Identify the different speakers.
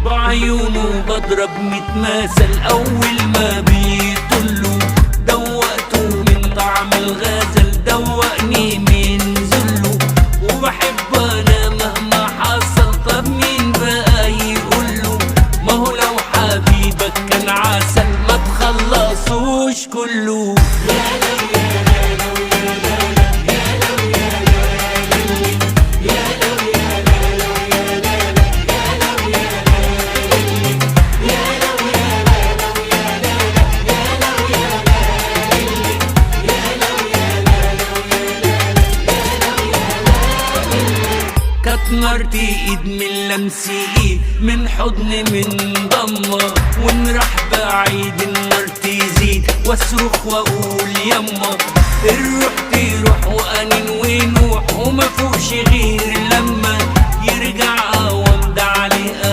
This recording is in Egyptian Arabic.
Speaker 1: بعيونه بضرب متماثل اول ما بيطلوا، دوقته من طعم الغزل دوقني من ذله، وبحب انا مهما حصل طب مين بقى يقوله، ما هو لو حبيبك كان عسل ما تخلصوش كله. كانت نار ايد من لمس ايد، من حضن من ضمة، وان راح بعيد النار تزيد، واصرخ واقول يما الروح تروح وانين ونوح، وما فوقش غير لما يرجع.